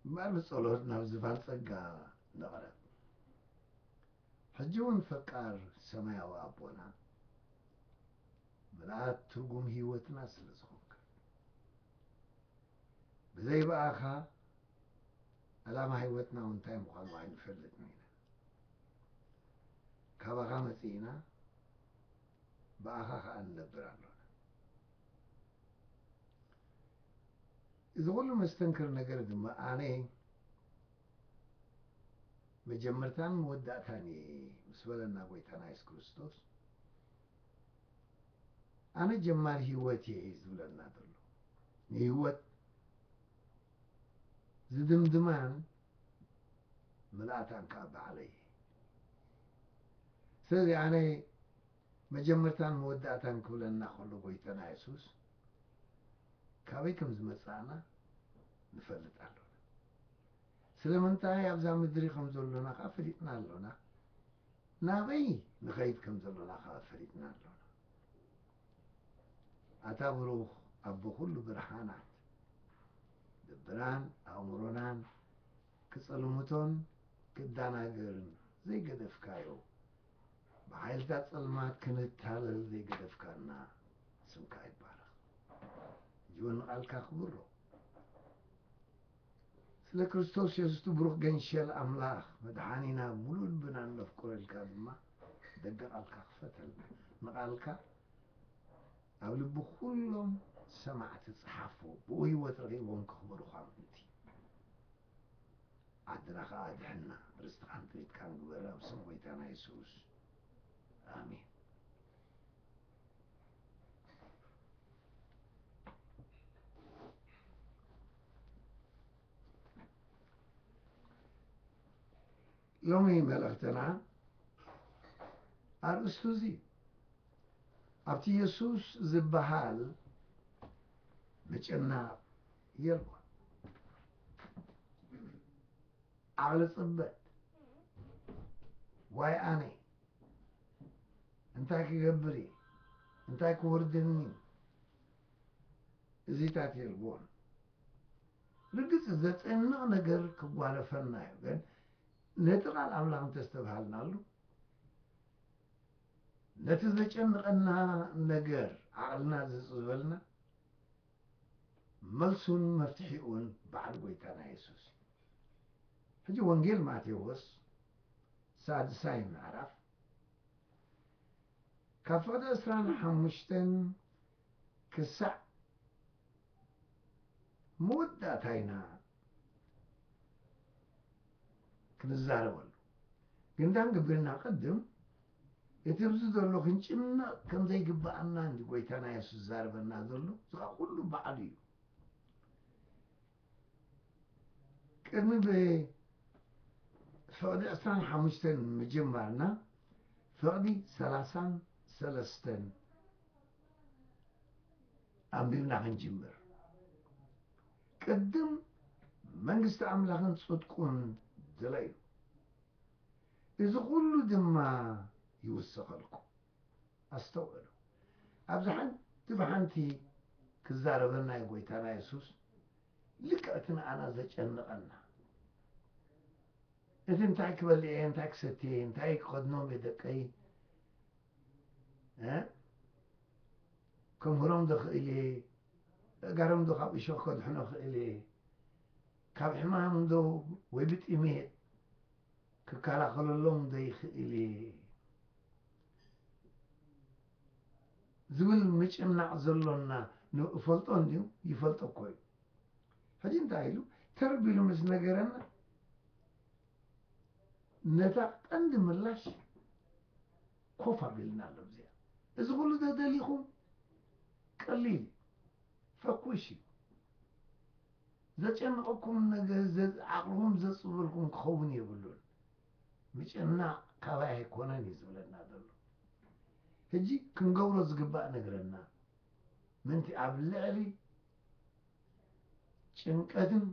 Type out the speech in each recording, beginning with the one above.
እምበኣር ብጸሎት ናብ ዝፋን ጸጋ ንቕረብ። ሕጂ እውን ፈቃር ሰማያዊ ኣቦና፣ ምልኣት ትርጉም ህይወትና ስለ ዝኾንካ፣ ብዘይ ብኣኻ ዕላማ ህይወትና እውን እንታይ ምዃኑ ኣይንፈልጥን ኢና። ካባኻ መጺእና፣ ብኣኻ ኸኣ ንነብር ኣሎና። እዚ ኹሉ መስተንክር ነገር ድማ ኣነ መጀመርታን መወዳእታን እየ ምስ በለና ጎይታና የሱስ ክርስቶስ፣ ኣነ ጀማሪ ህይወት እየ ዝብለና ዘሎ። ንህይወት ዝድምድማን ምልኣታን ከኣ ባዕለይ እየ። ስለዚ ኣነ መጀመርታን መወዳእታን ክብለና ከሎ ጎይታና የሱስ፣ ካበይ ከም ዝመጻእና ንፈልጥ ኣሎና። ስለምንታይ ኣብዛ ምድሪ ከም ዘሎና ከኣ ፈሊጥና ኣሎና። ናበይ ንኸይድ ከም ዘሎና ከኣ ፈሊጥና ኣሎና። ኣታ ብሩኽ ኣቦ ኩሉ ብርሃናት፣ ልብናን ኣእምሮናን ክጸልምቶን ክዳናገርን ዘይገደፍካዮ፣ ብሓይልታት ጸልማት ክንታለል ዘይገደፍካና ስምካ ይባረኽ። ሕጂ እውን ንቓልካ ክብሮ። ስለ ክርስቶስ የሱስ እቲ ብሩኽ ገንሸል ኣምላኽ መድሓኒና ብምሉእ ልብና እነፍቅሮ ኢልካ ድማ ደገ ቃልካ ክፈተልና። ንቓልካ ኣብ ልቢ ኩሎም ሰማዕቲ ጸሓፎ፣ ብኡ ህይወት ረኺቦም ከኽብሩኻ ምእንቲ። ዓድና ኸኣ ኣድሕና፣ ርስትኻን ጥሪትካን ግበር፣ ኣብ ስም ጐይታና የሱስ። ኣሜን። ሎሚ መልእኽትና ኣርእስቱ እዚ ኣብቲ የሱስ ዝበሃል ምጭናቕ የልቦን። ዓቕሊ ጽበት፣ ዋይ ኣነ፣ እንታይ ክገብር እየ? እንታይ ክወርደኒ? እዚታት የልቦን። ርግጽ ዘጨንቕ ነገር ክጓነፈና እዩ፣ ግን ነቲ ቃል ኣምላኽ እንተስተብሃልናሉ፣ ነቲ ዘጨንቐና ነገር ዓቕልና ዘጽብበልና፣ መልሱን መፍትሒኡን በዓል ጐይታና የሱስ እዩ። ሕጂ ወንጌል ማቴዎስ ሳድሳይ ምዕራፍ ካብ ፍቕዲ ዕስራን ሓሙሽተን ክሳዕ መወዳእታ ኢና ክንዛረበሉ። ግን ዳን ግብርና ቅድም እቲ ኣብዚ ዘሎ ክንጭነቕ ከም ዘይግብኣና እንዲ ጐይታና የሱስ ዝዛረበና ዘሎ፣ እዚ ኸኣ ኩሉ ባዕሉ እዩ። ቅድሚ ብፍቕዲ ዕስራን ሓሙሽተን ምጅማርና፣ ፍቕዲ ሰላሳን ሰለስተን ኣንቢብና ክንጅምር። ቅድም መንግስቲ ኣምላኽን ጽድቁን ድለዩ፣ እዚ ኹሉ ድማ ይውሰኸልኩም። ኣስተውዕሉ። ኣብዚ ሓንቲ ብሓንቲ ክዛረበና እዩ ጐይታና የሱስ። ልክዕ እቲ ንኣና ዘጨንቐና፣ እቲ እንታይ ክበልዕ እየ፣ እንታይ ክሰትየ እየ፣ እንታይ ክኸድኖም እየ ደቀይ፣ እ? ከምህሮም ዶ ክእል እየ? ኣእጋሮም ዶ ካብ እሾኽ ከድሕኖ ክእል እየ? ካብ ሕማም ዶ ወይ ብጥሜት ክከላኸለሎም ዘይኽእል እየ ዝብል ምጭናቕ ዘሎና ን-፣ እፈልጦ እንድዩ፣ ይፈልጦ እኮ እዩ። ሕጂ እንታይ ኢሉ? ተርቢሉ ምስ ነገረና፣ ነታ ቀንዲ ምላሽ ኮፍ ኣቢልና ኣሎ። እዚኣ፣ እዚ ኩሉ ተደሊኹም ቀሊል እዩ፣ ፈኩሽ እዩ። ዘጨንቐኩም ነገር ዘ-፣ ዓቕልኹም ዘጽብበልኩም ክኸውን የብሉን። ምጭናቕ ካባይ ኣይኮነን እዩ ዝብለና ዘሎ። ሕጂ ክንገብሮ ዝግባእ ነግረና። ምንቲ ኣብ ልዕሊ ጭንቀትን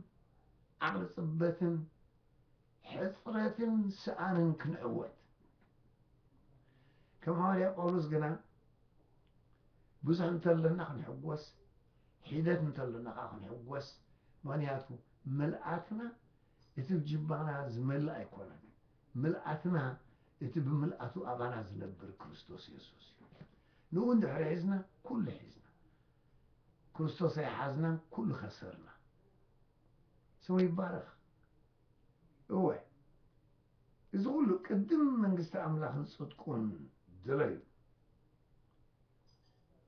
ዓቕሊ ጽበትን ሕጽረትን ሰኣንን ክንዕወት። ከም ሃዋርያ ጳውሎስ ግና ብዙሕ እንተለና ክንሕጎስ፣ ሒደት እንተለና ኸዓ ክንሕጎስ፣ ምኽንያቱ ምልኣትና እቲ ጅባና ዝመልእ ኣይኮነን። ምልኣትና እቲ ብምልኣቱ ኣባና ዝነብር ክርስቶስ የሱስ እዩ። ንኡ እንድሕሪ ሒዝና፣ ኩሉ ሒዝና። ክርስቶስ ኣይሓዝናን፣ ኩሉ ከሰርና። ስሙ ይባረኽ። እወ፣ እዚ ኩሉ ቅድም መንግስቲ ኣምላኽን ጽድቁን ድለዩ።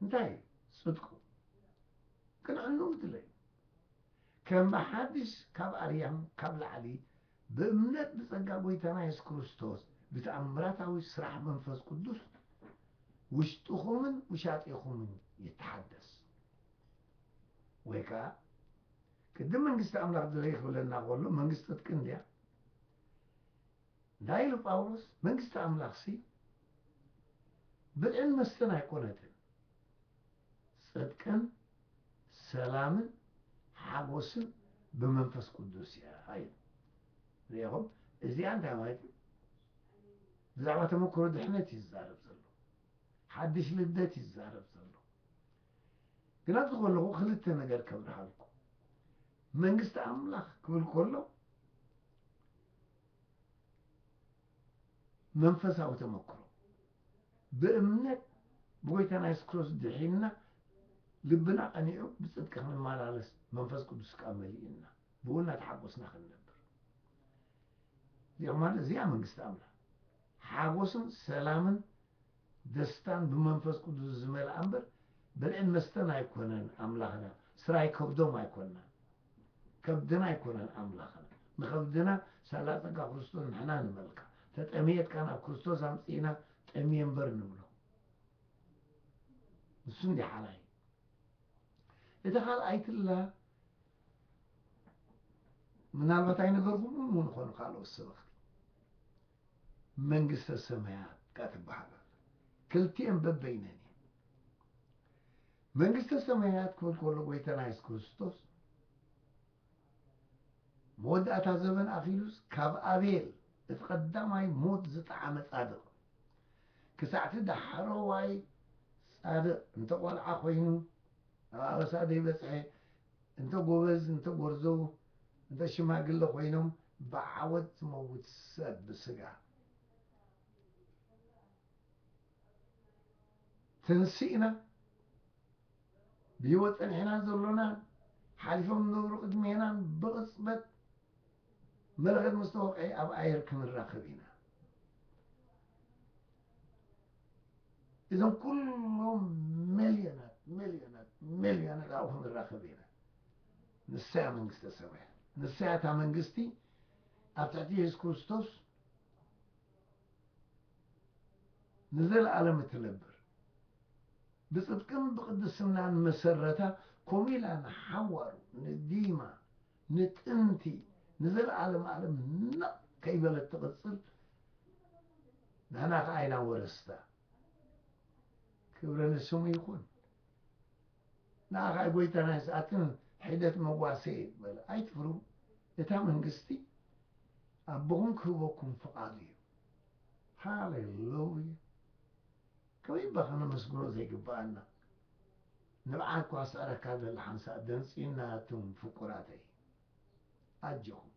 እንታይ እዩ ጽድቁ? ክንዕኑ ድለዩ። ከም ብሓድሽ ካብ ኣርያም ካብ ላዕሊ ብእምነት ብጸጋ ጎይታና የሱስ ክርስቶስ ብተኣምራታዊ ስራሕ መንፈስ ቅዱስ ውሽጥኹምን ውሻጤኹምን ይተሓደስ። ወይ ከኣ ቅድም መንግስቲ ኣምላኽ ድለዩ ክብለና ከሎ መንግስቲ ጽድቂ እንድያ። እንታይ ኢሉ ጳውሎስ? መንግስቲ ኣምላኽሲ ብልዕን መስተን ኣይኮነትን፣ ጽድቅን ሰላምን ሓጎስን ብመንፈስ ቅዱስ እያ ኢሉ። ርኢኹም? እዚኣ እንታይ ማለት እዩ? ብዛዕባ ተመክሮ ድሕነት እዩ ዝዛረብ ዘሎ። ሓድሽ ልደት እዩ ዝዛረብ ዘሎ። ግን ኣብዚ ከለኹ ክልተ ነገር ከብርሃልኩ። መንግስቲ ኣምላኽ ክብል ከሎ መንፈሳዊ ተመክሮ፣ ብእምነት ብጎይታና የሱስ ክርስቶስ ድሒንና፣ ልብና ቀኒዑ ብጽድቂ ክንመላለስ፣ መንፈስ ቅዱስ ከኣ መሊኡና፣ ብኡ እናተሓጎስና ክንነብር። እዚኦም ማለት እዚኣ መንግስቲ ኣምላኽ። ሓጎስን ሰላምን ደስታን ብመንፈስ ቅዱስ ዝመልኣ እምበር፣ ብልዕን መስተን ኣይኮነን ኣምላኽና። ስራይ ከብዶም ኣይኮንናን። ከብድና ኣይኮነን ኣምላኽና። ንኸብድና ሳላ ጸጋ ክርስቶስ ንሕና ንመልካ። ተጠምየትካ ናብ ክርስቶስ ኣምጺእና ጠምየ እምበር ንብሎ። ንሱ እንዲ ሓላይ። እታ ካልኣይትላ ምናልባት ኣይነገርኩምን እውን ኾኑ ካልኦት ሰበኽቲ። መንግስተ ሰማያት እካ ትበሃል ኣላ። ክልቲኤን በበይነን እየን። መንግስተ ሰማያት ክብል ከሎ ጎይታና የሱስ ክርስቶስ መወዳእታ ዘበን ኣኺሉስ ካብ ኣቤል እቲ ቀዳማይ ሞት ዝጠዓመ ጻድቕ ክሳዕቲ ዳሕረዋይ ጻድቕ እንተ ቖልዓ ኮይኑ ኣብ ኣበሳ ዘይበጽሐ እንተ ጎበዝ እንተ ጎርዞ እንተ ሽማግለ ኮይኖም ብዓወት ዝመውት ሰብ ብስጋ ትንስእና ብህይወት ጸኒሕና ዘሎናን ሓሊፎም ዝነበሩ ቅድሜናን ብቕጽበት መለኸት ምስ ተወቕዐ ኣብ ኣየር ክንራኸብ ኢና። እዞም ኩሎም ሚልዮናት ሚልዮናት ሚልዮናት ኣብኡ ክንራኸብ ኢና። ንሳ እያ መንግስተ ሰማያት። ንሳ እያ እታ መንግስቲ ኣብ ትሕቲ የሱስ ክርስቶስ ንዘለኣለም እትነብር። ብጽድቅን ብቕድስናን መሰረታ፣ ኮሚላ ንሓዋሩ ንዲማ ንጥንቲ ንዘለኣለም ኣለም ነቕ ከይበለት ትቕጽል። ንሕና ከኣ ኢና ወረስታ። ክብረ ንስሙ ይኹን። ንኣ ከኣ ጎይታና ይስኣትን ሒደት መዋሰየ በለ። ኣይትፍሩ። እታ መንግስቲ ኣቦኹም ክህበኩም ፍቓዱ እዩ። ሃሌሉያ። ከመይ እባ ከነመስግኖ ዘይግብኣና? ንብዓት እኳ ስዕረካ ዘላ ሓንሳእ ደንጽዩና ኣቱም ፍቁራተይ። ኣጆኹም።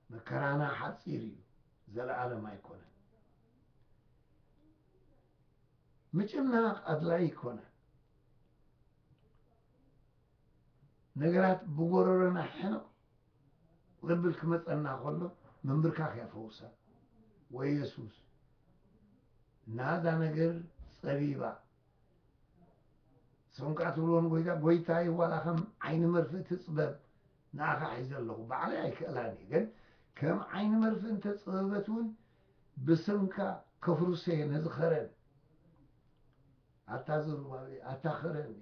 መከራና ሓጺር እዩ፣ ዘለኣለም ኣይኮነን። ምጭናቕ ኣድላይ ኣይኮነን። ነገራት ብጎረሮና ሕንቕ ዘብል ክመጸና ከሎ ምንብርካኽ እያ ፈውሳ። ወይ የሱስ ናዛ ነገር ጸቢባ ስምካ ትብልዎ ንጎይታ፣ ጎይታይ ዋላ ከም ዓይኒ መርፍእ ትጽበብ ንኣኻ ሒዘ ኣለኹ። ባዕለይ ኣይክእላን እየ፣ ግን ከም ዓይኒ መርፍእ እንተጸበበት እውን ብስምካ ከፍርሶ እየ ነዚ ኸረን። ኣታ ዘሩባቤል፣ ኣታ ኸረን ኢሉ።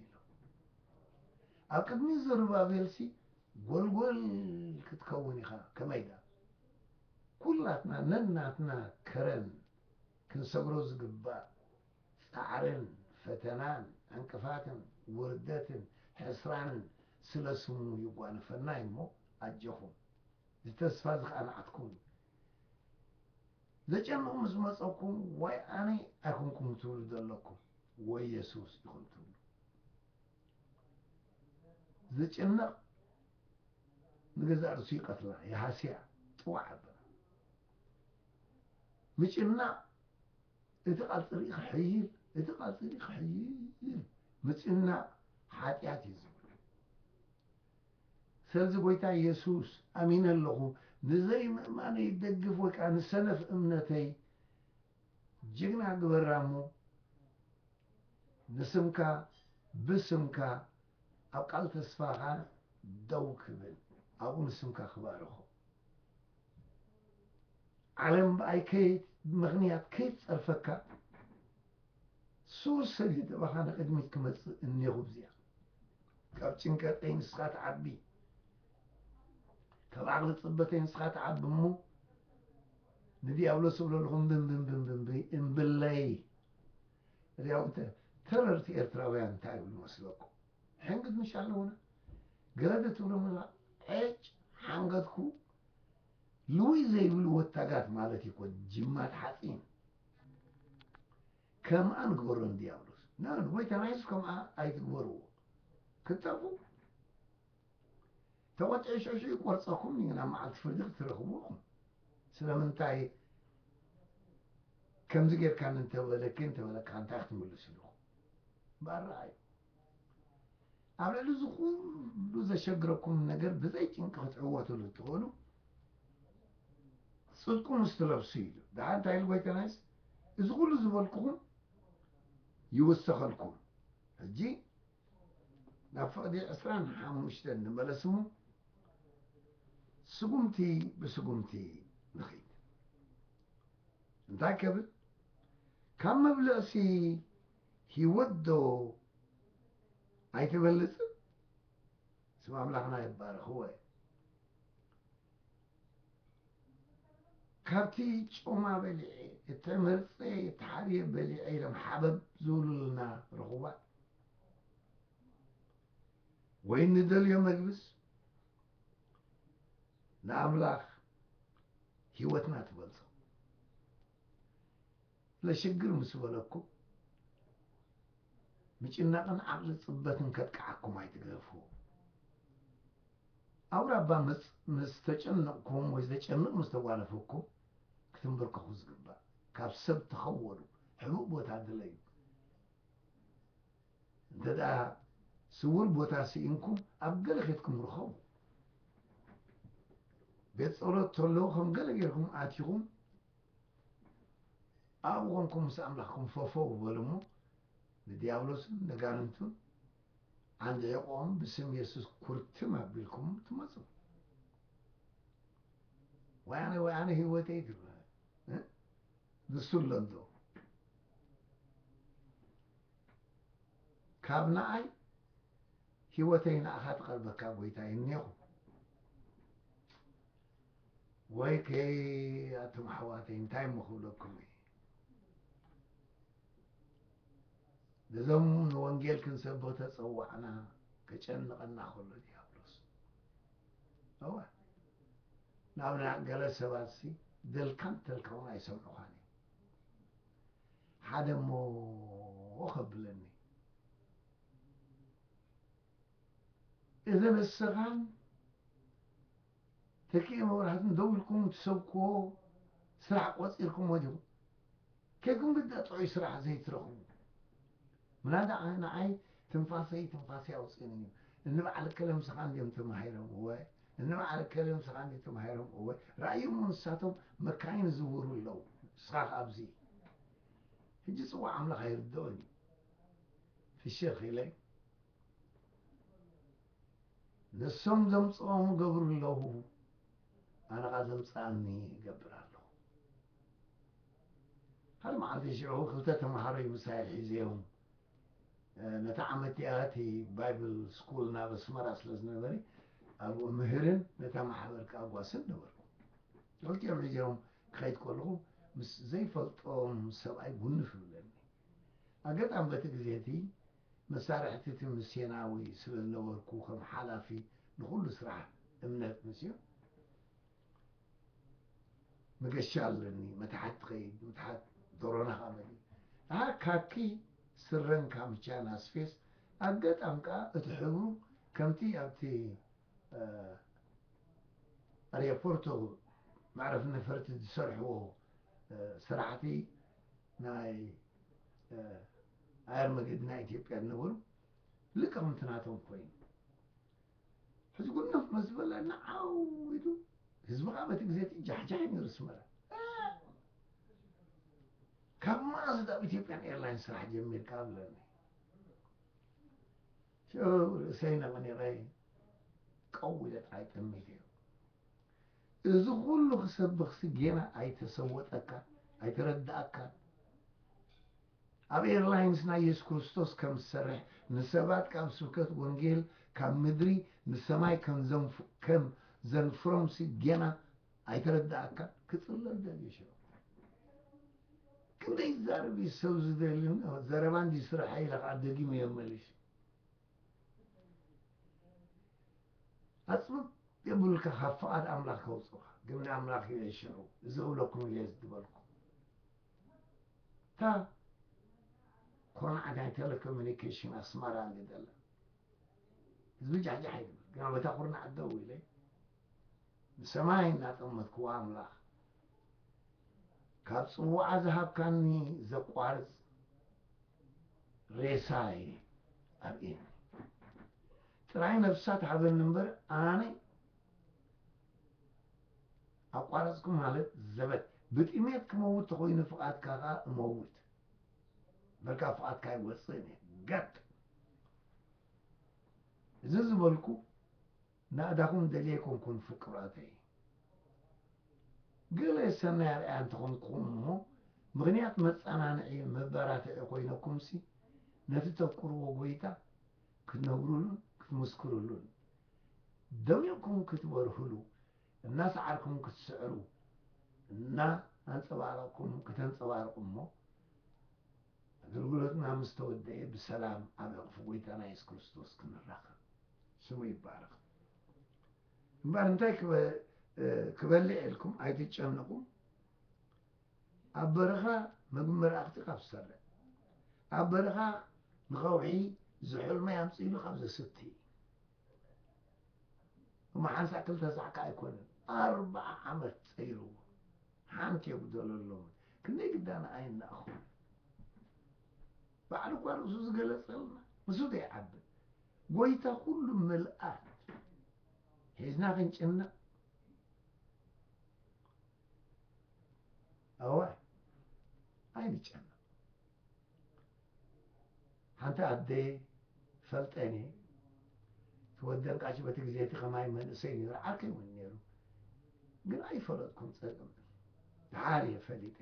ኣብ ቅድሚ ዘሩባቤልሲ ጎልጎል ክትከውን ኢኻ። ከመይ ደኣ? ኩላትና ነናትና ከረን ክንሰግሮ ዝግባእ ጻዕርን ፈተናን ዕንቅፋትን ውርደትን ሕስራንን ስለ ስሙ ይጓነፈና እዩ እሞ ኣጆኹም። እዚ ተስፋ እዚ ኸኣ ንዓትኩም እዩ። ዘጨንቕ ምስ መጸኩም ዋይ ኣነ ኣይኮንኩም ትብሉ ዘለኩም፣ ወይ የሱስ ኢኹም ትብሉ። ዝጭነቕ ንገዛእ ርእሱ ይቐትላ፣ ይሃስያ፣ ጥዋዕ ኣብላ። ምጭናቕ፣ እቲ ቃል ጽድቂ ክሕይል፣ እቲ ቃል ጽድቂ ክሕይል፣ ምጭናቕ ሓጢኣት እዩ ዝብል። ስለዚ ጎይታ የሱስ ኣሚነ ኣለኹ፣ ንዘይምእማነይ ይደግፍ ወይ ከኣ ንሰነፍ እምነተይ ጅግና ግበራ እሞ፣ ንስምካ፣ ብስምካ፣ ኣብ ቃል ተስፋኻ ደው ክብል፣ ኣብኡ ንስምካ ክባርኾ። ዓለም ብኣይ ከይት-፣ ምኽንያት ከይትጸርፈካ፣ ስዉር ሰጊድ እባኻ ንቕድሚት ክመጽእ እኔኹ። ብዚኣ ካብ ጭንቀተይ ንስኻ ትዓቢ፣ ካብ ዓቕሊ ጽበተይ ንስኻ ትዓቢ እሞ፣ ንዲያብሎስ እብለልኹም፣ ብም፣ ብም፣ ብም፣ ብም፣ ብም፣ እምብለይ። እዚኦም ተ-፣ ተረርቲ ኤርትራውያን እንታይ ይብሉ መስለኩም? ሕንግት ምሽ ኣለውና። ገለ ትብሎም ኣላ፣ ዕጭ፣ ሓንገትኩ ልውይ ዘይብሉ ወታጋት ማለት እዩ እኮ፣ ጅማት ሓጺን። ከምኣ ንግበሮ ንዲያብሎስ። ና፣ ንጎይታ ናይስ ከምኣ ኣይትግበርዎ። ክትጠፍኡ። ተቖጢዑ ሽዑ ሽዑ ይቆርጸኩም እዩ፣ ናብ መዓልቲ ፍርዲ ክትረኽቡ ኢኹም። ስለምንታይ ከምዚ ጌርካኒ እንተበለኪ፣ እንተበለካ፣ እንታይ ክትምልሱ ኢኹም? እምበኣር ረኣዩ። ኣብ ልዕሊ እዚ ኩሉ ዘሸግረኩም ነገር ብዘይ ጭንቂ ክትዕወትሉ እትኽእሉ፣ ጽድቁ ምስ ትለብሱ ኢሉ። ደሓር እንታይ ኢሉ ጎይታ ናይስ? እዚ ኩሉ ዝበልኩኹም ይውሰኸልኩም። ሕጂ ናብ ፍቕዲ ዕስራን ሓሙሽተን ንመለስ እሞ፣ ስጉምቲ ብስጉምቲ ንኺድ። እንታይ ከብል? ካብ መብልዕሲ ህይወት ዶ ኣይትበልጽን? ስም ኣምላኽና ይባረኽ። እወ፣ ካብቲ ጮማ በሊዐ፣ እቲ መርጸ፣ እቲ ሓርየ በሊዐ ኢሎም ሓበብ ዝብሉልና ርኹባት፣ ወይ ንደልዮ መግብስ ንኣምላኽ ህይወትና ትበልጾ። ለሽግር ምስ በለኩም፣ ምጭናቕን ዓቕሊ ጽበትን ከጥቅዓኩም ኣይትግደፍዎ። ኣውራባ ምስ፣ ምስ ተጨነቕኩም ወይ ዘጨንቕ ምስ ተጓነፈኩም፣ ክትንበርከኹ ዝግባእ። ካብ ሰብ ተኸወሉ፣ ሕቡእ ቦታ ድለዩ። እንተ ደኣ ስዉር ቦታ ስኢንኩም፣ ኣብ ገለ ኬድኩም ርኸቡ። ቤት ጸሎት ተሎ፣ ከም ገለ ጌርኩም ኣቲኹም፣ ኣብኡ ኾንኩም ምስ ኣምላኽኩም ፈፈው በሉ እሞ፣ ንዲያብሎስን ነጋንንቱን ዓንዲ ዒቖም ብስም የሱስ ኩርትም ኣቢልኩም ትመጹ። ወይ ኣነ፣ ወይ ኣነ ህይወተይ ትብል፣ እ? ንሱ ኣሎ እንዶ። ካብ ንኣይ ህይወተይ ንኣኻ ትቐርበካ ጎይታይ እኔኹ። ወይ ከይ ኣቱም ኣሕዋተይ እንታይ እሞ ክብለኩም እየ? ነዞም ንወንጌል ክንሰብኽ ተጸዋዕና ከጨንቐና ከሎ ዲያብሎስ። እወ። ናብ ና-፣ ገለ ሰባትሲ ደልካን ተልካ እውን ኣይሰምዑኻን እዮም። ሓደ እሞ ከብለኒ፣ እዚ ንስኻን ተኪኤ መብራህትን ደው ኢልኩም ትሰብክዎ ስራሕ ቆጺርኩሞ ዲኹም? ከይኩም ግዳ ጥዑይ ስራሕ ዘይትረኽቡ? ምናዳ ንዓይ ትንፋሰይ ትንፋሰይ ኣውፅእኒ እዩ። እኒ በዓል እከለ ምሳኻ እንድዮም ተማሂሮም እወ፣ እኒ በዓል እከለ ምሳኻ እንድዮም ተማሂሮም እወ። ራእዮም ንሳቶም መካይን ዝውሩ ኣለዉ። ንስኻ ከ ኣብዚ። ሕጂ ጽዋዕ ኣምላኽ ኣይርድኦን እዩ። ፍሽኽ ኢለ፣ ንሶም ዘምጽኦም እገብሩ ኣለዉ፣ ኣነ ኸኣ ዘምጽኣኒ እገብር ኣለኹ። ሓደ መዓልቲ ሽዑ ክልተ ተምሃሮይ ምሳይ ሒዘዮም፣ እ፣ ነታ ዓመት እቲኣ እቲ ባይብል ስኩል ናብ ኣስመራ ስለ ዝነበረ፣ ኣብኡ ምህርን ነታ ማሕበር ክኣጓስን ነበርኩ። ክልቲኦም ሒዘዮም ክኸይድ ከለኹ፣ ምስ ዘይፈልጦም ሰብኣይ ጉንፍ ይብለኒ። ኣጋጣሚ በቲ ግዜ እቲ መሳርሕቲ እቲ ሚስዮናዊ ስለ ዝነበርኩ፣ ከም ሓላፊ ንኹሉ ስራሕ እምነት ምስዮ፣ መገሻ ኣለኒ፣ መታሕት ትኸይድ፣ መታሕት ዶሮና ከኣ መሊእ። ደሓር ካኪ ስረን ካምቻን ኣስፌስ፣ ኣጋጣሚ ከኣ እቲ ሕብሩ ከምቲ ኣብቲ፣ እ፣ ኣርየፖርቶ መዕረፊ ነፈርቲ ዝሰርሕዎ ስራሕቲ ናይ ኣየር መገዲ ናይ ኢትዮጵያ ዝነበሩ ልቀምቲ ናቶም ኮይኑ ሕዚ ጉነፍ መስ ዝበለ ንዓው ኢሉ ህዝቢ ከዓ በቲ ግዜ እቲ ጃሕጃሕ እዩ ነይሩ ኣስመራ። ካብ መዓዝ ኣብ ኢትዮጵያን ኤርላይንስ ስራሕ ጀሚርካ ብለኒ። ሽዑ ርእሰይ ነቕኒቐ ቀው ኢለ ጥራይ ጠሚተ። እዚ ኩሉ ክሰብኽሲ ጌና ኣይተሰወጠካ ኣይተረዳእካ። ኣብ ኤርላይንስ ናይ የሱስ ክርስቶስ ከም ዝሰርሕ ንሰባት ካብ ስብከት ወንጌል ካብ ምድሪ ንሰማይ ከም ዘንፍሮምሲ ጌና ኣይተረዳእካ። ክፅለል ደልዩ ሽዑ ክንደይ ዛርብ እዩ ሰብ ዝደሊ። ዘረባ እንዲ ስራሕ ኢለ ከዓ ደጊሙ እዮም መሊሱ። ኣፅብብ የብሉልካ ካብ ፍቓድ ኣምላኽ ከውፅኻ ግን ኣምላኽ እዩ ሽዑ እዚ ክብለኩም ኢለ ዝድበልኩ እታ ኮርናዕ ናይ ቴሌኮሙኒኬሽን ኣስመራ እንዲ ዘላ ህዝቢ ጃሕጃሕ ይብል ግና በታ ኩርናዕ ደው ኢለ ንሰማይ እናጠመትክዎ ኣምላኽ ካብ ፅዋዓ ዝሃብካኒ ዘቋርፅ ሬሳ እየ ኣብ ኢድኒ ጥራይ ነፍሳ ትሃበኒ እምበር ኣነ ኣቋረፅኩ ማለት ዘበት ብጥሜት ክመውት ተኮይኑ ፍቓድካ ከዓ እመውት በልካ ፍቓድካ ይወፅእ እየ ገጥ እዚ ዝበልኩ ናእዳኹም ደልየ ኣይኮንኩን ፍቁራተይ ገለ ሰናይ ኣርኣያ እንተኾንኩም እሞ ምኽንያት መጸናንዒ መበራትዒ ኮይነኩምሲ ነቲ ተፍቅርዎ ጎይታ ክትነግሩሉን ክትምስክሩሉን ደሚቕኩም ክትበርህሉ እናሰዓርኩም ክትስዕሩ እና ኣንጸባረቕኩም ከተንጸባርቑ እሞ ኣገልግሎትና ምስ ተወደኤ ብሰላም ኣብ ዕቕፊ ጎይታና የሱስ ክርስቶስ ክንራኸብ ስሙ ይባረኽ። እምበር እንታይ ክበልዕ ኢልኩም ኣይትጨነቑ። ኣብ በረኻ መግቢ መላእኽቲ ካብ ዝሰርዕ ኣብ በረኻ ንኸውሒ ዝሕልመይ ኣምፅኢሉ ካብ ዘስቲ እሞ ሓንሳእ ክልተ ሳዕ ከዓ ኣይኮነን ኣርባዓ ዓመት ፀይርዎ ሓንቲ የጉደለሎም ክንደይ ግዳና ኣይናእኹ ባዕሉ እኳ ርእሱ ዝገለፀልና ንሱ ዘይዓቢ ጎይታ ኩሉ ምልኣት ሒዝና ክንጭነቕ ኣዋ ኣይንጨነቕ ሓንቲ ኣደ ፈልጠኒ ትወደን ቃጭ በቲ ግዜ እቲ ከማይ መንእሰይ ነይሩ ዓርከይ እውን ነይሩ ግን ኣይፈለጥኩም ፀገም ድሓር እየ ፈሊጠ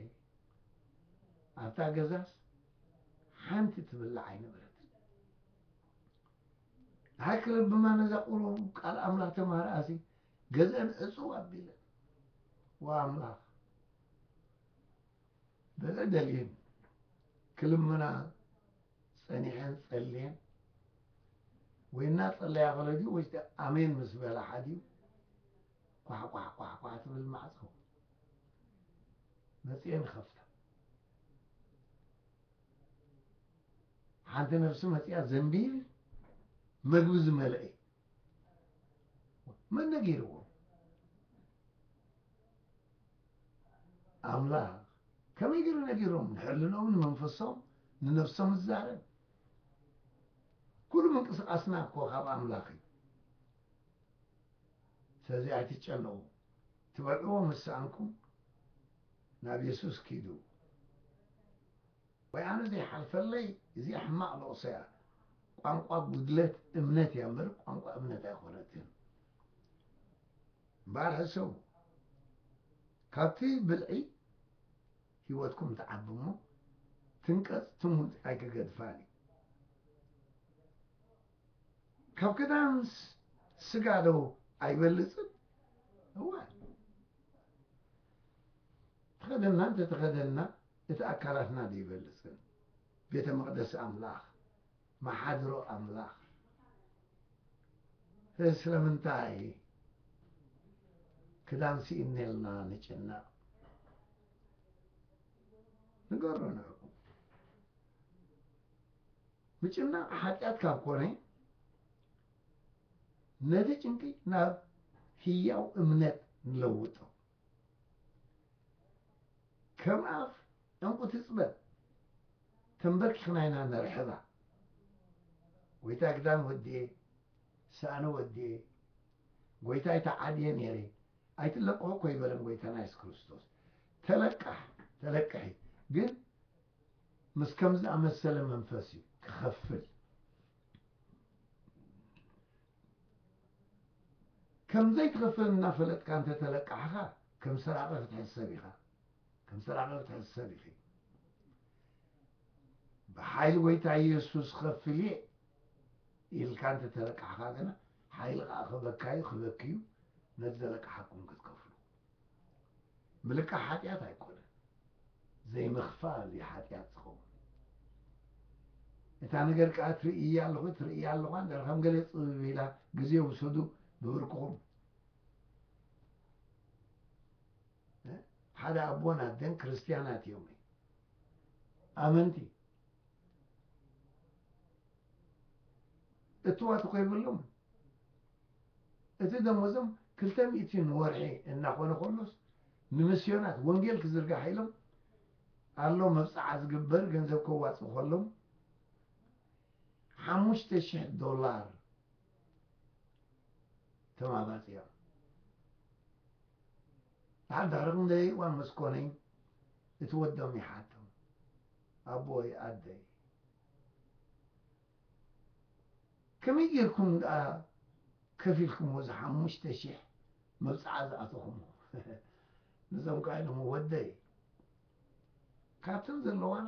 ኣብታ ገዛስ ሓንቲ ትብላዕ ኣይነበረትን ድሓር ክለብማ ነዛ ቁሩብ ቃል ኣምላኽ ተማሃርኣሲ ገዘን ዕፅው ኣቢለን ዋ ኣምላኽ በለ ደልየን ክልምና ጸኒሐን ጸልየን ወይ እናጸለያ ከለዲ ወይ ኣሜን ምስ በላ ሓዲኡ ኳሕ ኳሕ ኳሕ ኳሕ ትብል ማዕጾ መጽኤን ከፍታ ሓንቲ ነፍሲ መጽያ ዘንቢል መግቢ ዝመልአ መን ነጊርዎ ኣምላኽ ከመይ ገይሩ ነጊሮም ንሕልኖም ንመንፈሶም ንነፍሶም ዝዛረብ ኩሉ ምንቅስቃስና እኮ ካብ ኣምላኽ እዩ ስለዚ ኣይትጨነቁ ትበልዕዎ ምስ ሰኣንኩም ናብ የሱስ ኪዱ ወይ ኣነ ዘይሓልፈለይ እዚኣ ሕማቕ ለቕሶ እያ ቋንቋ ጉድለት እምነት እያ እምበር ቋንቋ እምነት ኣይኮነትን እምበኣር ሕሰቡ ካብቲ ብልዒ ህይወትኩም ትዓቢ እሞ ትንቀፅ ትሙት ኣይክገድፋን እዩ ካብ ክዳን ስጋ ዶ ኣይበልፅን እዋ ተኸደና እንተተኸደና እቲ ኣካላትና ዘይበልፅን ቤተ መቕደስ ኣምላኽ መሓድሮ ኣምላኽ ስለምንታይ ክዳን ስኢነልና ንጭነቕ ንገሮ ንዕኡ ምጭናቕ ሓጢኣት ካብ ኮነ ነቲ ጭንቂ ናብ ህያው እምነት ንለውጦ። ከም ኣፍ ዕንቁ ትጽበ ተንበርኪኽና ኢና ነርሕባ። ጎይታ ክዳን ወዲኤ፣ ሳእኒ ወዲኤ፣ ጎይታይ ተዓድየ ነይረ፣ ኣይትለቅሑ እኮ ይበለን ጎይታና የሱስ ክርስቶስ። ተለቃሕ፣ ተለቅሒ፣ ግን ምስ ከምዚ ኣመሰለ መንፈስ እዩ ክኸፍል። ከም ዘይትኸፍል እናፈለጥካ እንተተለቃሕኻ፣ ከም ሰራቒ ክትሕሰብ ኢኻ። ከም ሰራቒ ክትሕሰብ ኢኺ። ብሓይሊ ጎይታ ኢየሱስ ክኸፍል እየ ኢልካ እንተተለቃሕኻ ግና፣ ሓይሊ ኸኣ ክበካ እዩ፣ ክበኪ እዩ፣ ነቲ ዘለቃሓኩም ክትከፍሉ። ምልቃሕ ሓጢኣት ኣይኮነን። ዘይምኽፋል እዩ ሓጢኣት ዝኸውን። እታ ነገር ከኣ ትርእያ ኣለኹ፣ ትርእያ ኣለኹ፣ እንድሕር ከም ገለ ጽብብ ኢላ ግዜ ውሰዱ ብብርክኹም። እ? ሓደ ኣቦን ኣደን ክርስትያናት እዮም። ኣመንቲ። እትዋት እኮ ይብሎም። እቲ ደሞዞም ክልተ ሚእቲ ንወርሒ እናኾነ ከሎስ፣ ንምስዮናት ወንጌል ክዝርጋሕ ኢሎም ኣሎ መብጽዓ ዝግበር ገንዘብ ከዋጽኡ ከሎም፣ ሓሙሽተ ሽሕ ዶላር ተማባጽዮም። ድሓር ድሕሪ ክንደይ እዋን ምስ ኮነይ፣ እቲ ወዶም ይሓቶም፣ "ኣቦይ፣ ኣደይ፣ ከመይ ጌርኩም ደኣ ከፊልኩምዎ እዚ ሓሙሽተ ሽሕ መብጽዓ ዝኣተኹምዎ?" ነዞም ከኣ ኢሎሞ፣ "ወደይ፣ ካብተን ዘለዋና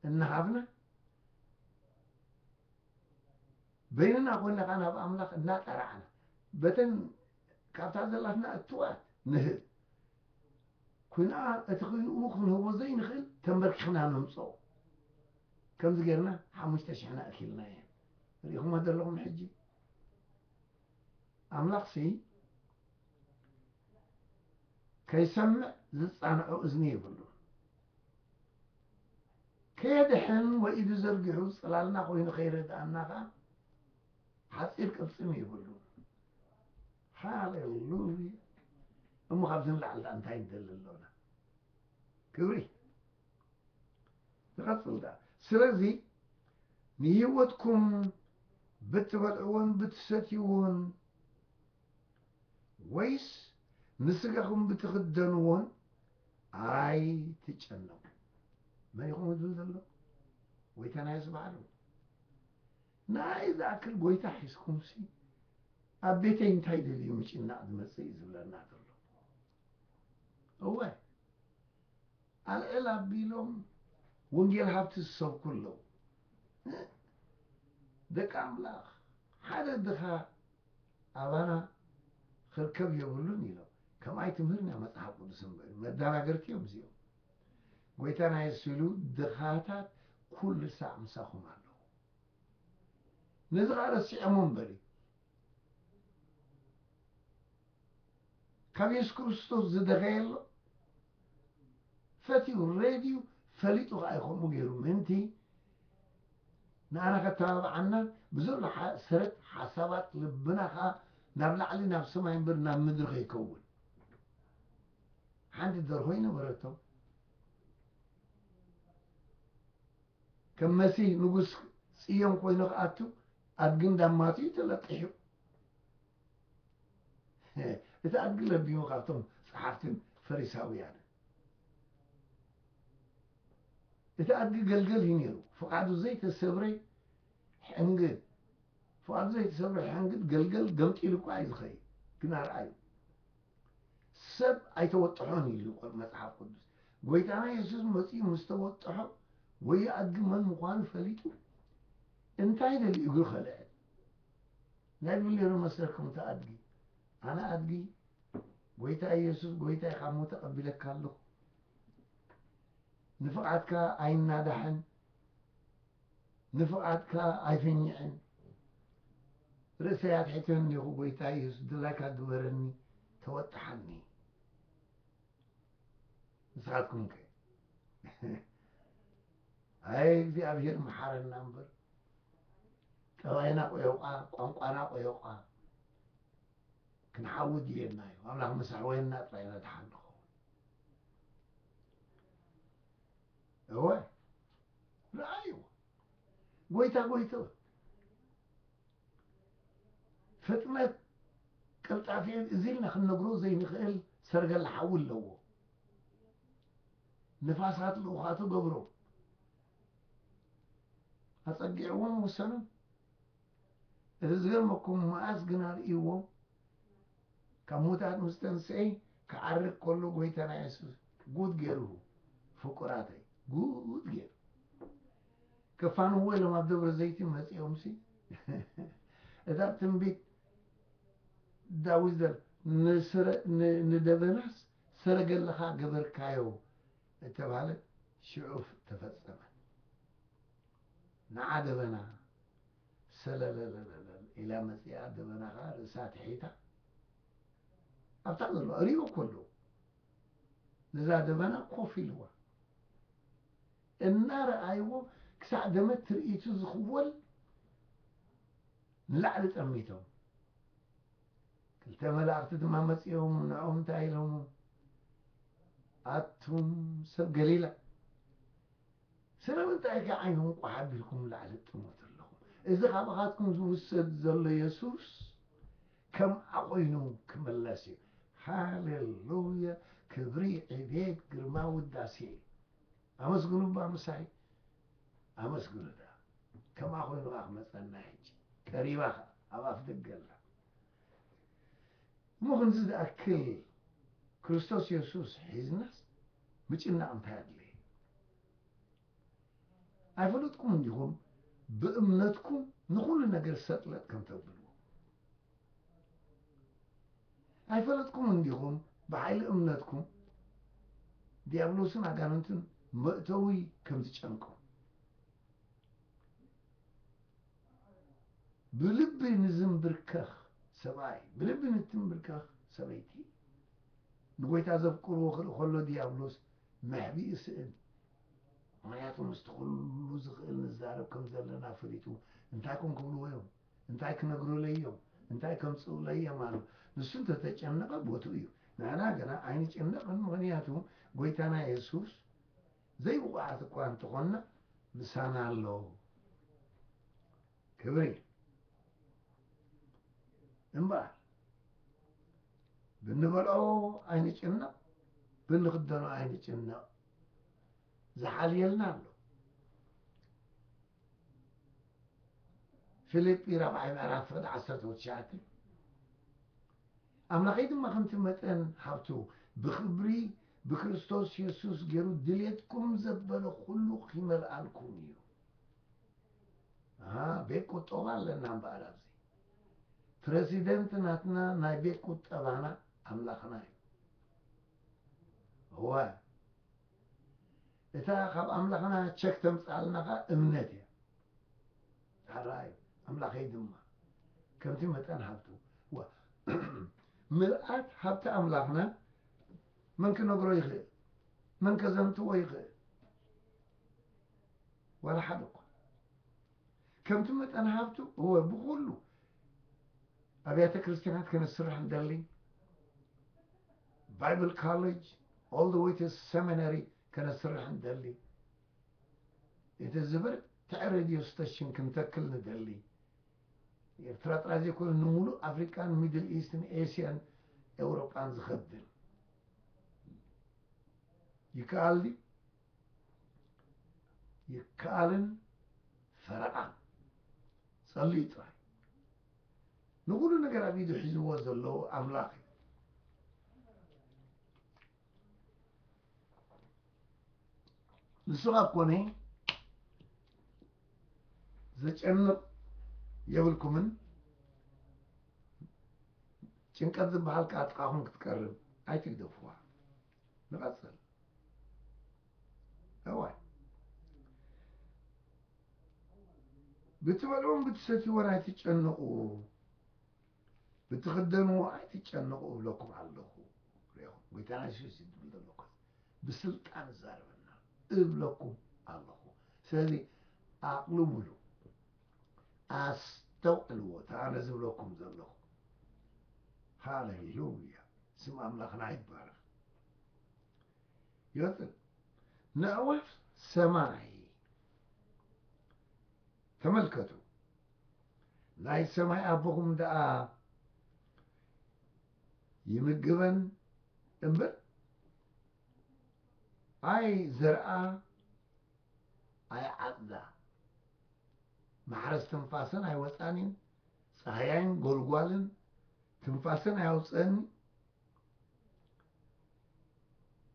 እናሃብና፣ በይንና ኮይንና ከኣ ናብ ኣምላኽ እናጠራዕና፣ በተን ካብታ ዘላትና እትዋት ንህብ። ኩንኣ እቲ ክኢልኡ ክንህቦ ዘይንኽእል ተንበርኪኽና ነምጽኦ። ከምዚ ጌርና ሓሙሽተ ሽሕና ኣኪልና እየን። ርኢኹሞ ዘለኹም ሕጂ? ኣምላኽሲ ከይሰምዕ ዝጻንዖ እዝኒ የብሉን። ከየድሕን ወይ ኢዱ ዘርጊሑ ጽላልና ኮይኑ ከይረድኣና ከኣ ሓጺር ቅልጽም የብሉን። ሃሌሉያ! እሞ ካብዚ ንላዕሊ ደኣ እንታይ ንደሊ ኣሎና? ክብሪ። ንቐጽል ደኣ። ስለዚ ንህይወትኩም ብትበልዕዎን ብትሰትይዎን ወይስ ንስጋኹም ብትኽደንዎን ኣይትጨነቑ። መን ኢኹም ዝብል ዘሎ? ጎይታና የስምዓሉ። ንኣይ ዝኣክል ጎይታ ሒዝኩምሲ ኣብ ቤተይ እንታይ ደልዩ ምጭናቕ ዝመጽእ እዩ ዝብለና ዘሎ። እወ፣ ኣልዕል ኣቢሎም ወንጌል ሃብቲ ዝሰብኩ ኣለዉ። ደቂ ኣምላኽ፣ ሓደ ድኻ ኣባና ክርከብ የብሉን ኢሎም። ከምኣይ ትምህርና መጽሓፍ ቅዱስ እምበር፣ መደናገርቲ እዮም እዚኦም። ጎይታና የሱስ ኢሉ፣ "ድኻታት ኩሉ ሳዕ ምሳኹም ኣለኹ።" ነዚ ኸኣ ረሲዖሞ እምበር እዩ። ካብ የሱስ ክርስቶስ ዝደኸየ ኣሎ? ፈትዩ፣ ሬድዩ፣ ፈሊጡ ኸኣ እዩ ከምኡ ገይሩ። ምእንቲ ንኣና ከተባብዓና፣ ብዘሎ ሓ-፣ ሰረት ሓሳባት ልብና ኸኣ ናብ ላዕሊ ናብ ሰማይ እምበር ናብ ምድሪ ከይከውን። ሓንቲ ደርሆ ይነበረቶም። ከም መሲህ ንጉስ ጽዮን ኮይኑ ክኣቱ ኣድጊ እንዳማቱ እዩ ተለቂሑ። እቲ ኣድጊ ለቢሙ ካብቶም ጸሓፍትን ፈሪሳውያንን። እቲ ኣድጊ ገልገል እዩ ነይሩ። ፍቓዱ ዘይተሰብረ ሕንግድ፣ ፍቓዱ ዘይተሰብረ ሕንግድ ገልገል ገምጢሉ እኳ እዩ ዝኸይድ። ግን ኣርኣዩ። ሰብ ኣይተወጥሖን ኢሉ መጽሓፍ ቅዱስ። ጎይታና የሱስ መጺኡ ምስ ተወጥሖ፣ ወይ ኣድጊ መን ምዃኑ ፈሊጡ፣ እንታይ ደልዩ እግሩ ከልዕል? እንታይ ዝብል ነይሩ መስለኩም እቲ ኣድጊ? "ኣነ ኣድጊ ጎይታ የሱስ፣ ጎይታይ ካብ ሞት ተቐቢለካ ኣለኹ። ንፍቓድካ ኣይናዳሕን፣ ንፍቓድካ ኣይፈኝዕን። ርእሰይ ኣትሒተ እንዲኹ፣ ጎይታ የሱስ፣ ድላይካ ግበረኒ፣ ተወጥሓኒ።" ንስኻትኩም ከ? ኣይ እግዚኣብሔር መሓረና እምበር፣ ጠባይና ቆዮቋ፣ ቋንቋና ቆዮቋ። ክንሓዊ ድልየና እዩ። ኣምላኽ ምስ ኣሕወየና ጥራይ ኢና ደሓን ንኸውን። እወ፣ ረኣይዎ። ጎይታ ጎይታ ፍጥነት ቅልጣፌ እዚ ኢልና ክንነግሮ ዘይንኽእል ሰረገላ ሓዊ ኣለዎ። ንፋሳት ልኡኻቱ ገብሮ። ኣጸጊዕዎም ወሰኖም። እቲ ዝገርመኩም መዓስ ግን ኣርእይዎም ካብ ሙታት ምስ ተንስኤ ክዓርግ ከሎ ጎይታና የሱስ ጉድ ገይሩ ፍቁራተይ ጉድ ገይሩ ከፋንዎ ኢሎም ኣብ ደብረ ዘይቲ መጺኦምሲ እታ ትንቢት ዳዊት ዘር ንስረ- ን- ንደበናስ ሰረገላኻ ገበርካዮ እተባህለ ሽዑ ተፈጸመ። ንዓ ደበና ሰለለለለለ ኢላ መጺኣ ደበና ኸዓ ርእሳ ትሒታ ኣብታ ዘሎ ርእዮ ከሎ ነዛ ደበና ኮፍ ኢልዋ እናረኣይዎ ክሳዕ ደመት ትርኢቱ ዝኽወል ንላዕሊ ጠሚቶም። ክልተ መላእኽቲ ድማ መጺኦም ንዕኦም እንታይ ኢሎሞ? ኣቱም ሰብ ገሊላ ስለምንታይ ከ ዓይንኩም ቋሕ ኣቢልኩም ንላዕሊ ትጥምቱ ኣለኹም? እዚ ካባኻትኩም ዝውሰድ ዘሎ የሱስ ከምኣ ኮይኑ ክምለስ እዩ። ሃሌሉያ! ክብሪ፣ ዕቤት፣ ግርማ፣ ውዳሴ። ኣመስግኑ እባ ምሳይ። ኣመስግኑ ደኣ። ከምኣ ኮይኑ ከኣ ክመጸና ሕጂ። ቀሪባ ከኣ ኣብ ኣፍ ደገ ኣላ። እሞ ክንዚ ዝኣክል ክርስቶስ የሱስ ሒዝናስ ምጭናቕ እንታይ ኣድለየ? ኣይፈለጥኩም እንዲኹም ብእምነትኩም ንኹሉ ነገር ሰጥለጥ ከም ተብልዎ? ኣይፈለጥኩም እንዲኹም ብሓይሊ እምነትኩም ዲያብሎስን ኣጋንንትን መእተዊ ከም ዝጨንቆም? ብልቢ ንዝንብርከኽ ሰብኣይ፣ ብልቢ ንትንብርከኽ ሰበይቲ፣ ንጎይታ ዘፍቅርዎ ክርኢ ከሎ ዲያብሎስ መሕብኢ ስእን። ምኽንያቱ ምስቲ ኩሉ ዝኽእል ንዛረብ ከም ዘለና ፈሊጡ እንታይ ኮን ክብልዎ እዮም? እንታይ ክነግሩለይ እዮም? እንታይ ከምጽኡለይ እዮም? ኣሉ። ንሱ እንተተጨነቐ ቦትኡ እዩ። ንሕና ገና ኣይንጭነቕን፣ ምኽንያቱ ጎይታና የሱስ ዘይብቑዓት እኳ እንተኾንና ምሳና ኣሎ። ክብሪ እምበኣር ብንበልዖ ኣይንጭነቕ፣ ብንኽደኖ ኣይንጭነቕ፣ ዝሓልየልና ኣሎ። ፊልጲ ራብዓይ ምዕራፍ ፍቕዲ ዓሰርተ ትሽዓተ ኣምላኸይ ድማ ከምቲ መጠን ሃብቱ ብኽብሪ ብክርስቶስ የሱስ ገይሩ ድሌትኩም ዘበለ ኩሉ ኺመልኣልኩም እዩ። ኣሃ፣ ቤት ቁጠባ ኣለና እምበኣር ኣብዚ። ፕረሲደንት ናትና ናይ ቤት ቁጠባና ኣምላኽና እዩ። እወ፣ እታ ካብ ኣምላኽና ቸክ ተምጽኣልና ኸኣ እምነት እያ። ሕራይ ኣምላኸይ ድማ ከምቲ መጠን ሃብቱ። ዋ፣ ምልኣት ሃብቲ ኣምላኽና መን ክነግሮ ይኽእል? መን ከዘንትዎ ይኽእል? ዋላ ሓደ እኳ። ከምቲ መጠን ሃብቱ፣ እወ፣ ብኹሉ ኣብያተ ክርስቲያናት ከነስርሕ እንደሊ፣ ባይብል ኮሌጅ፣ all the way to seminary ከነስርሕ እንደሊ፣ እቲ ዝበርትዐ ሬድዮ ስቴሽን ክንተክል ንደሊ። ኤርትራ ጥራይ ዘይኮነ፣ ንምሉእ ኣፍሪቃን ሚድል ኢስትን ኤስያን ኤውሮጳን ዝኸድን። ይከኣል ድዩ? ይከኣልን ፈረቓን። ጸልዩ ጥራይ። ንኹሉ ነገር ኣብ ኢዱ ሒዝዎ ዘሎ ኣምላኽ እዩ። ንሱ ካብ ኮነ ዘጨንቕ የብልኩምን። ጭንቀት ዝበሃል ከኣ ጥቓኹም ክትቀርብ ኣይትግደፍዋ። ንቐጽል። እዋይ። ብትበልዑን ብትሰትይዎን ኣይትጨነቑ፣ ብትኽደንዎ ኣይትጨነቑ እብለኩም ኣለኹ። ርኢኹም፣ ጎይታና የሱስ እዩ ዝብል ዘሎ እኮ። ብስልጣን ይዛረበና እብለኩም ኣለኹ። ስለዚ ኣቕልቡሉ፣ ኣስተውዕልዎ፣ እታ ኣነ ዝብለኩም ዘለኹ። ሃሌሉያ፣ ስም ኣምላኽና ይባረኽ። ይቐጽል። ነዕዋፍ ሰማይ ተመልከቱ፣ ናይ ሰማይ ኣቦኹም ደኣ ይምግበን እምበር ኣይ ዘርኣ ኣይ ዓጽዳ። ማሕረስ ትንፋስን ኣይወጻኒን፣ ጻህያይን ጎልጓልን ትንፋስን ኣያውጽአኒ።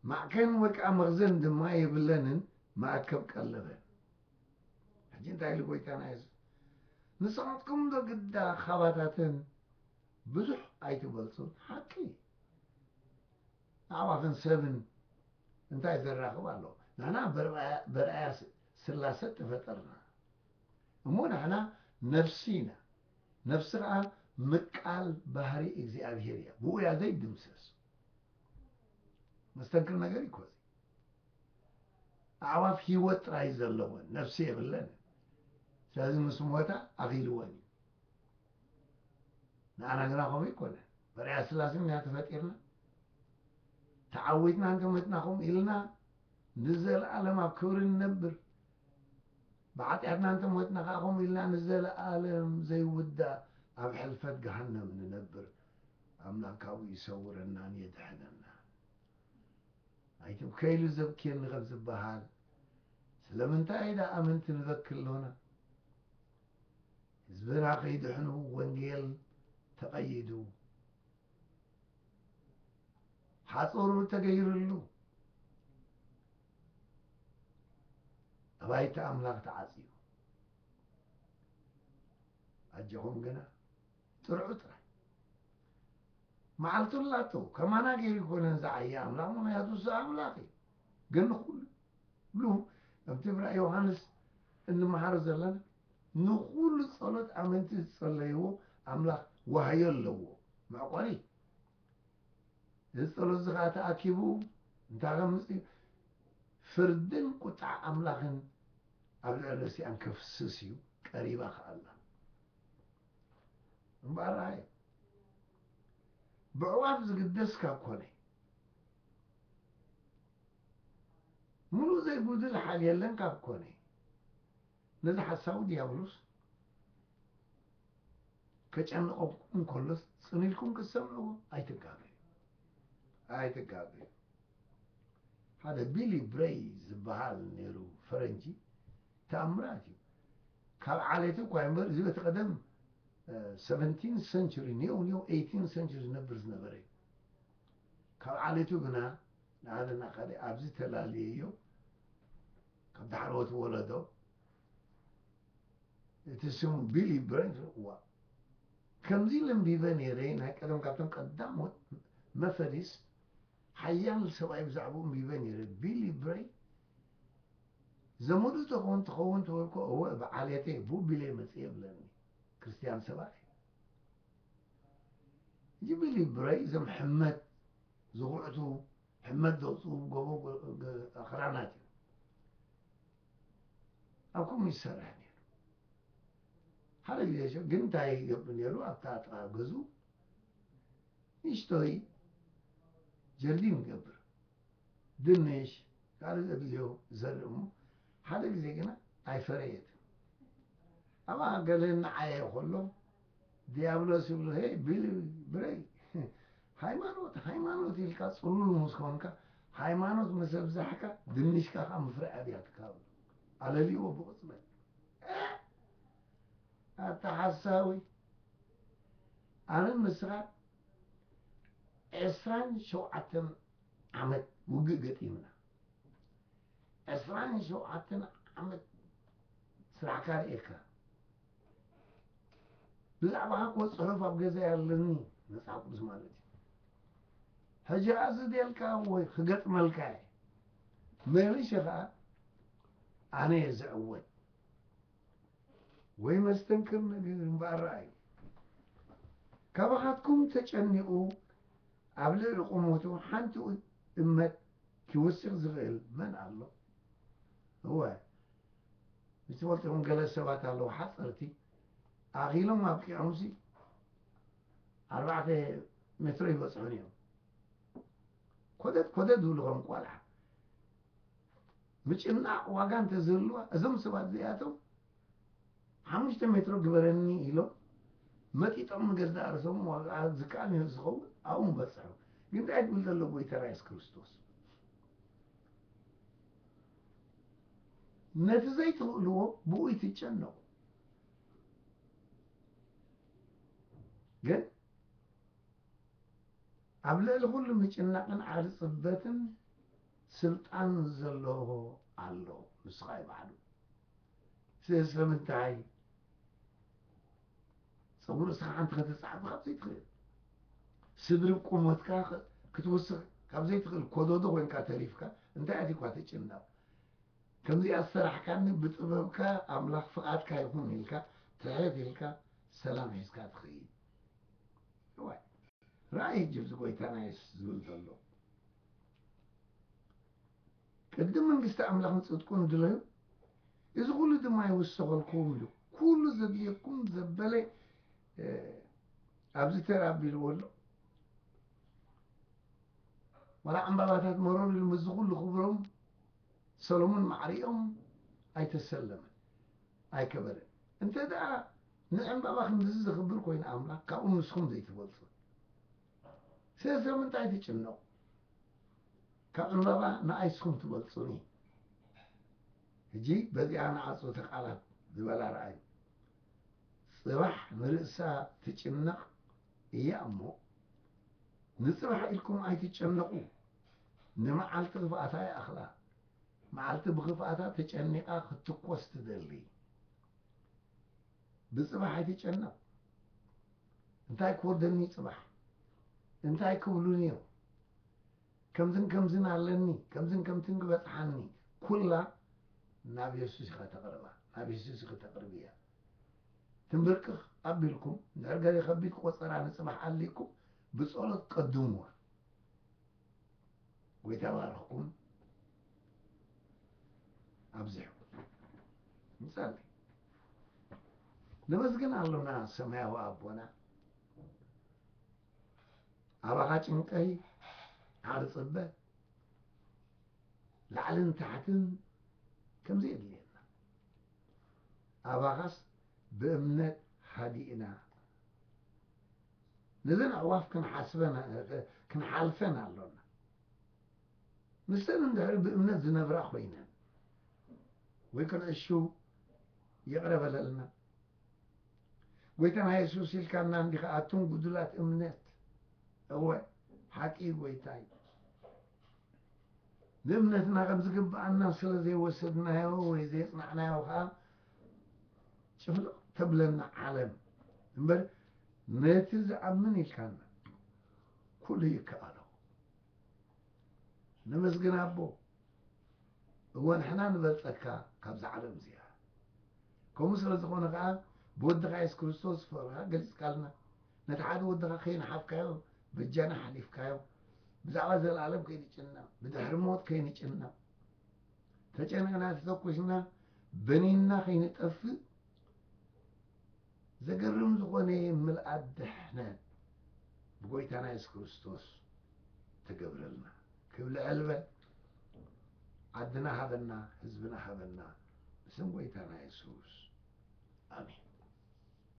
ማዕከን ወይ ከዓ መኽዘን ድማ የብለንን፣ መኣከብ ቀለበን። ሕጂ እንታይ ኢሉ ጎይታና የሱስ? ንስኻትኩም ዶ ግዳ ኻባታተን ብዙሕ ኣይትበልጹን? ሓቂ። ኣዕዋፍን ሰብን እንታይ ዘራኽብ ኣሎ? ንሕና በርኣያ፣ በርኣያ ስ-፣ ስላሰ ተፈጠርና። እሞ ንሕና ነፍሲ ኢና። ነፍሲ ኸዓ ምቃል ባህሪ እግዚኣብሔር እያ። ብኡ እያ ዘይድምሰስ። መስተንክር ነገር እዩ እኮ እዚ። ኣዕዋፍ ህይወት ጥራይ ዘለወን፣ ነፍሲ የብለን። ስለዚ ምስ ሞታ ኣኺልወን እዩ። ንኣና ግና ከምኡ ኣይኮነን። በርኣያ ስላሴ ኢና ተፈጢርና። ተዓዊትና እንተሞትና ከምኡ ኢልና ንዘለኣለም ኣብ ክብሪ ንነብር። ብሓጢኣትና እንተሞትና ከዓ ከምኡ ኢልና ንዘለኣለም ዘይውዳእ ኣብ ሕልፈት ገሃነም ንነብር። ኣምላኽ ካብኡ ይሰውረናን የድሕነና። ኣይትብከይሉ ዘብክየኒ ከም ዝበሃል፣ ስለምንታይ ደኣ ኣመንቲ ንበኪ ኣሎና? ህዝብና ከይድሕኑ ወንጌል ተቐይዱ፣ ሓጹር ተገይሩሉ፣ ኣባይቲ ኣምላኽ ተዓጽዩ። ኣጆኹም ግና ጥርዑ ጥራይ። መዓልቱ ኣላቶ፣ ከማና ገይሩ ይኮነን ዝዓየ ኣምላኽ፣ ምኽንያቱ እሱ ኣምላኽ እዩ። ግን ንኹሉ፣ ከምቲ ብራይ ዮሃንስ እንመሃሮ ዘለና፣ ንኹሉ ጸሎት ኣመንቲ ዝጸለይዎ ኣምላኽ ዋህዮ ኣለዎ፣ መዕቆሪ። እዚ ጸሎት እዚ ኸዓ ተኣኪቡ እንታይ ከምጽእ? ፍርድን ቁጥዓ ኣምላኽን ኣብ ልዕሊ ርእሲኣን ከፍስስ እዩ፣ ቀሪባ ኸኣ ኣላ። እምበኣር ርኣዮ፣ ብዕዋፍ ዝግደስ ካብ ኮነ፣ ሙሉእ ዘይጉድል ሓል የለን ካብ ኮነ፣ ነዚ ሓሳዊ ዲያብሎስ ከጨንቐኩም እንከሎስ ጽን ኢልኩም ክትሰምዕዎ ኣይትጋገዩ። ኣይትጋገዩ። ሓደ ቢሊ ብሬይ ዝበሃል ነይሩ ፈረንጂ፣ ተኣምራት እዩ። ካብ ዓሌቱ እኳ እምበር፣ እዚ በቲ ቀደም፣ እ፣ ሰቨንቲን ሰንቹሪ፣ ኒው፣ ኒው ኤይቲን ሰንቹሪ ዝነብር ዝነበረ እዩ። ካብ ዓሌቱ ግና ንሓደ ናኻደ ኣብዚ ተላልየዮ፣ ካብ ዳሕረዎት ወለዶ፣ እቲ ስሙ ቢሊ ብሬይ፣ እዋ፣ ከምዚ ኢለ ኣንቢበ ነይረ፣ ናይ ቀደም ካብቶም ቀዳሞት መፈሪስ ሓያል ሰብኣይ ብዛዕባኡ ኣንቢበ ነይረ። ቢሊ ብሬይ ዘመዱ ተኾን ትኸውን ተበልኮ፣ እወ፣ ብዓሌተይ፣ ብኡ ቢለ መጽእ የብለኒ። ክርስትያን ሰብኣይ። እዚ ቢሊ ብሬይ እዞም ሕመት ዝኹዕቱ፣ ሕመት ዘውፅኡ ጎቦ ጎ-፣ ገ-፣ ኣኽራናት እዩ። ኣብ ከምኡ ይሰርሕ ነይሩ። ሓደ ግዜ ሸ-፣ ግን እንታይ ይገብር ነይሩ? ኣብታ ጥቓ ገዝኡ ንእሽቶይ ጀርዲን ይገብር። ድንሽ፣ ካልእ ዘድልዮ ይዘርእ እሞ፣ ሓደ ግዜ ግና ኣይፈረየትን። ኣብኣ ገለ እናዓየ ከሎ፣ ዲያብሎስ ይብሎ፣ "ሄይ፣ ቢሊ ብረይ፣ ሃይማኖት፣ ሃይማኖት ኢልካ ጽሉል ምስ ኮንካ፣ ሃይማኖት ምስ ኣብዛሕካ፣ ድንሽካ ከኣ ምፍራይ ኣብያትካ" ብሎ ኣለልይዎ ብቕጽበት። "እ! ኣታ ሓሳዊ፣ ኣነ ንስኻ ዕስራን ሸውዓተን ዓመት ውግእ ገጢምና፣ ዕስራን ሸውዓተን ዓመት ስራሕካ ርእየካ፣ ብዛዕባኻ እኮ ጽሑፍ ኣብ ገዛይ ኣለኒ፣ መጽሓፍ ቅዱስ ማለት እዩ። ሕጂ ከኣ ዝደልካ ወይ ክገጥመልካ እየ፣ መሊሰ ከኣ ኣነ እየ ዝዕወት" ወይ መስተንክር ነገር እምበኣር ረኣዩ። ካባኻትኩም ተጨኒቑ ኣብ ልዕሊ ቁመቱ ሓንቲ እመት ኪውስኽ ዝኽእል መን ኣሎ? እወ፣ ምስ ትፈልጥዎም ገለ ሰባት ኣለዉ፣ ሓጸርቲ፣ ኣኺሎም ኣብቂዖምሲ፣ ኣርባዕተ ሜትሮ ይበፅሑን እዮም። ኮደድ ኮደድ ዝብሉ ከም ቆልዓ። ምጭናቕ ዋጋ እንተዝህልዋ፣ እዞም ሰባት እዚኣቶም ሓሙሽተ ሜትሮ ግበረኒ ኢሎም መጢጦም ንገዛእ ርእሶም ዋጋ ዝከኣል ዝኸውን ኣብኡ ምበፅሑ። ግን እንታይ ትብል ዘሎ ጎይታ የሱስ ክርስቶስ? ነቲ ዘይትኽእልዎ ብኡ ይትጨነቑ። ግን ኣብ ልዕሊ ኩሉ ምጭናቕን ዓርጽበትን ስልጣን ዘለዎ ኣሎ፣ ንሱ ኸኣ ባዕሉ። ስለዚ ስለምንታይ ጸጉሪ እስኻ ሓንቲ ከተጻዕብ ካብ ዘይትኽእል፣ ስድሪ ቁመትካ ክ-፣ ክትውስኽ ካብ ዘይትኽእል፣ ኮዶዶ ኮይንካ ተሪፍካ፣ እንታይ ኣትዩካ ትጭነቕ? ከምዚኣ ዝሰራሕካኒ ብጥበብካ ኣምላኽ ፍቓድካ ይኹን ኢልካ፣ ትሕት ኢልካ፣ ሰላም ሒዝካ ትኽይድ። እዋይ፣ ርኣይ ሕጂ እዚ ጎይታና የሱስ ዝብል ዘሎ። ቅድም መንግስቲ ኣምላኽን ጽድቁን ድለዩ፣ እዚ ኩሉ ድማ ይውሰኸልኩም ኢሉ። ኩሉ ዘድልየኩም ዘበለ፣ እ፣ ኣብዚ ተራ ኣቢልዎ ኣሎ። ዋላ ዕምባባታት መሮር ኢሉ ምስዚ ኩሉ ክብሮም ሰሎሞን ማዕሪኦም ኣይተሰለመን፣ ኣይከበረን። እንተ ደኣ ንዕምባባ ክንድዚ ዘኽብር ኮይኑ ኣምላኽ፣ ካብኡ ንስኹም ዘይትበልጹ። ስለዚ ስለምንታይ ትጭነቑ? ካብ ዕምባባ ንኣይ ንስኹም ትበልጹኒ። ሕጂ በዚኣ ንዓጹ እቲ ቃላት ዝበላ ረኣዩ። ጽባሕ ንርእሳ ትጭነቕ እያ እሞ፣ ንጽባሕ ኢልኩም ኣይትጨነቑ። ንመዓልቲ ክፍኣታ ይኣኽላ። መዓልቲ ብኽፍኣታ ተጨኒቓ ክትትኮስ ትደሊ። ብጽባሕ ኣይትጨነቕ። እንታይ ክወርደኒ ጽባሕ? እንታይ ክብሉኒ እዮም? ከምዝን ከምዝን ኣለኒ፣ ከምዝን ከምትን ክበጽሓኒ። ኩላ ናብ የሱስ ኢኻ ተቕርባ፣ ናብ የሱስ ኢኻ ተቕርብያ። ትንብርክኽ ኣቢልኩም፣ እንድሕር ገለ ከቢድ ቆጸራ ንጽባሕ ኣልይኩም፣ ብጸሎት ቀድምዋ። ጎይታ ባርኽኩም። ኣብዚሑ ንጸሊ። ነመስግን ኣሎና ሰማያዊ ኣቦና፣ ኣባኻ ጭንቀይ ዓርጽበ ላዕልን ታሕትን ከምዚ የድልየና። ኣባኻስ ብእምነት ሃዲእና ነዘን ኣዕዋፍ ክንሓስበን፣ ክንሓልፈን ኣሎና። ንሰን እንድሕር ብእምነት ዝነብራ ኮይነን፣ ወይ ክንዕሹ ይቕረ በለልና። ጎይታና የሱስ ኢልካና እንዲኻ፣ ኣቱም ጉዱላት እምነት። እወ፣ ሓቂ እዩ ጎይታይ። ንእምነትና ከም ዝግብኣና ስለ ዘይወሰድናዮ ወይ ዘየጽናዕናዮ ኸኣ፣ ጭፍልቕ ተብለና ዓለም። እምበር፣ ነቲ ዝኣምን ኢልካና፣ ኩሉ ይከኣሎ። ነመስግን ኣቦ። እወ፣ ንሕና ንበልጸካ ካብዛ ዓለም እዚኣ። ከምኡ ስለ ዝኾነ ከኣ፣ ብወድኻ የሱስ ክርስቶስ ፍቕርኻ ገሊጽካልና። ነቲ ሓደ ወድኻ ከይነሓፍካዮ፣ በጃና ሓሊፍካዮ። ብዛዕባ ዘለኣለም ከይንጭነቕ፣ ብድሕሪ ሞት ከይንጭነቕ፣ ተጨኒቕና ተተኩስና በኒንና ከይንጠፍእ፣ ዘገርም ዝኾነ ምልኣት ድሕነት ብጎይታና የሱስ ክርስቶስ ተገብረልና። ክብሪ ዕልበ ዓድና ሃበና፣ ህዝብና ሃበና፣ ብስም ጎይታና የሱስ። ኣሜን።